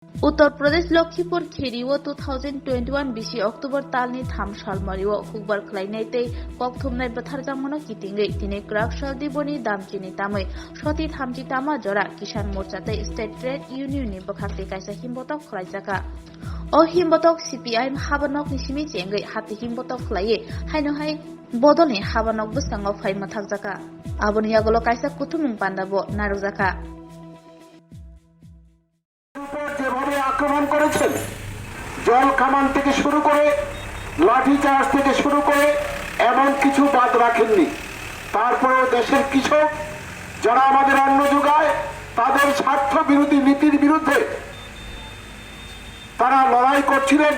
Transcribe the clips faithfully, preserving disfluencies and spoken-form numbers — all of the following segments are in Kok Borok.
Uttar Pradesh Lakhipur Kheri o two thousand twenty-one bisi October talni tham salmari o hukbar khlainai tei kokthumnai bwtharjakmano kitingwi tini kwrak saldi boni damchini tamwi soti thamchi tama jora Kisan Morcha tei State Trade Union ni bwkhak tei kaisa himbotok khlaijakha. O himbotok C P I M habanokni simi chengwi hati himbotok khlaiwi haino hai bodolni habanok bwskango phai mwthakjakha. Aboni yagulo kaisa kuthumung panda bo narwkjakha. উপর যেভাবে আক্রমণ করেছেন, জল কামান থেকে শুরু করে, লাঠি চার্জ থেকে শুরু করে, এমন কিছু বাদ রাখেননি। তারপরেও দেশের কৃষক, যারা আমাদের অন্ন যোগায়, তাদের স্বার্থ বিরোধী নীতির বিরুদ্ধে তারা লড়াই করছিলেন।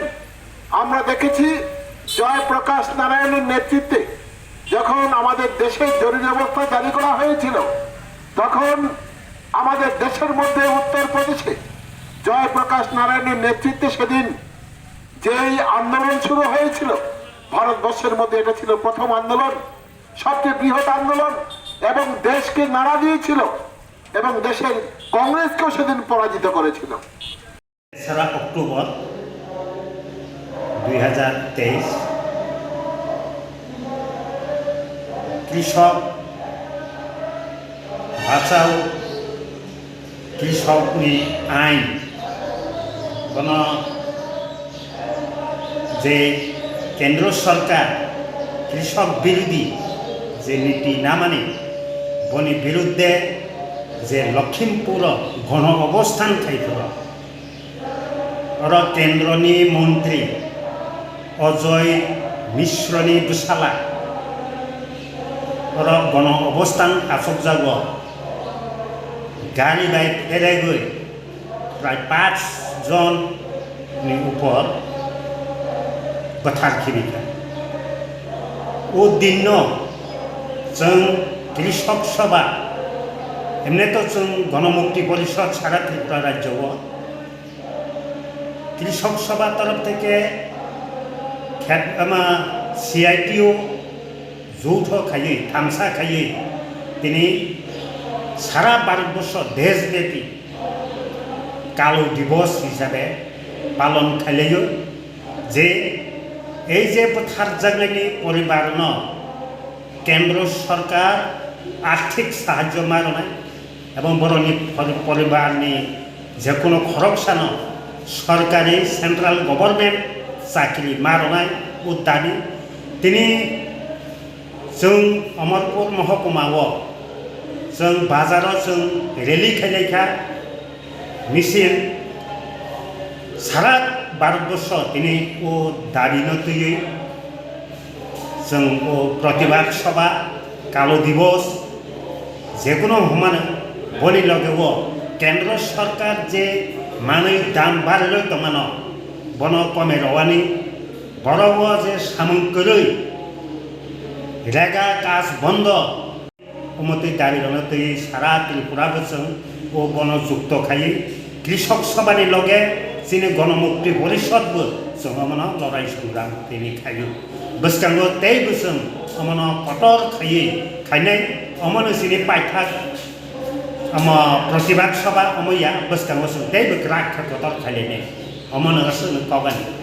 আমরা দেখেছি জয়প্রকাশ নারায়ণের নেতৃত্বে যখন আমাদের দেশে জরুরি অবস্থা জারি করা হয়েছিল, তখন আমাদের দেশের মধ্যে উত্তর প্রদেশে জয়প্রকাশ নারায়ণের নেতৃত্বে সেদিন যেই আন্দোলন শুরু হয়েছিল, ভারতবর্ষের মধ্যে এটা ছিল প্রথম আন্দোলন, সবচেয়ে বৃহৎ আন্দোলন, এবং দেশকে নাড়া দিয়েছিল এবং দেশের কংগ্রেসকেও সেদিন পরাজিত করেছিল। তেসরা অক্টোবর দুই হাজার তেইশ, কৃষক বাঁচাও কৃষকনি আইন, bono je kendro sorkar krishok birodhi je niti namani, boni biruddhe je Lakhimpuro gono obosthan khaiphuru, oro kendroni montri Ajoy Mishroni bwsala oro gono obosthan achukjago, gari bai pheregwi prai panch jon ni upor bwthar khibikha. O dinno chwng Krishok Sabha, emne to chwng Gonomukti Porishod sara Tripura rajyo o Krishok Sabha torof theke khet-, ama, C I T O joutho khaiwi, thamsa khaiwi tini sara Bharatborsho deshbyapi Kalo Divos hisabe palon khailaio, je ei je bwtharjaknaini poribarno Kendro sorkar arthik sahajyo ma rwnai ebong borokni pori-, poribarni jekunu khoroksano sorkari central government chakri ma rwnai o dabi. Tini chwng Omorpur mohokuma o chwng bazaro chwng rally khailaikha. Misil sara Bharatborsho tini o dabi no twiwi chwng o protibad sabha, Kalo Divos, jekunu hwnmano boni loge o Kendro Sorkar je manwi dam bariloi tongmano bono kome rwani, borok o je samung kwrwi rega kaj bondo. Omo twi dabi rwna twi sara Tripura bo chwng o bono jukto khaiwi Krishok Sabha ni loge chini Gonomukti Porishod bo chwng omono lorai songram tini khaio. Bwskango tei bo chwng omono kotor khaiwi khainai, omono chini paithak omo protibad sabha omo ya, bwskango chwng tei bo kwrak khe kotor khailainai, omono chwng kokani.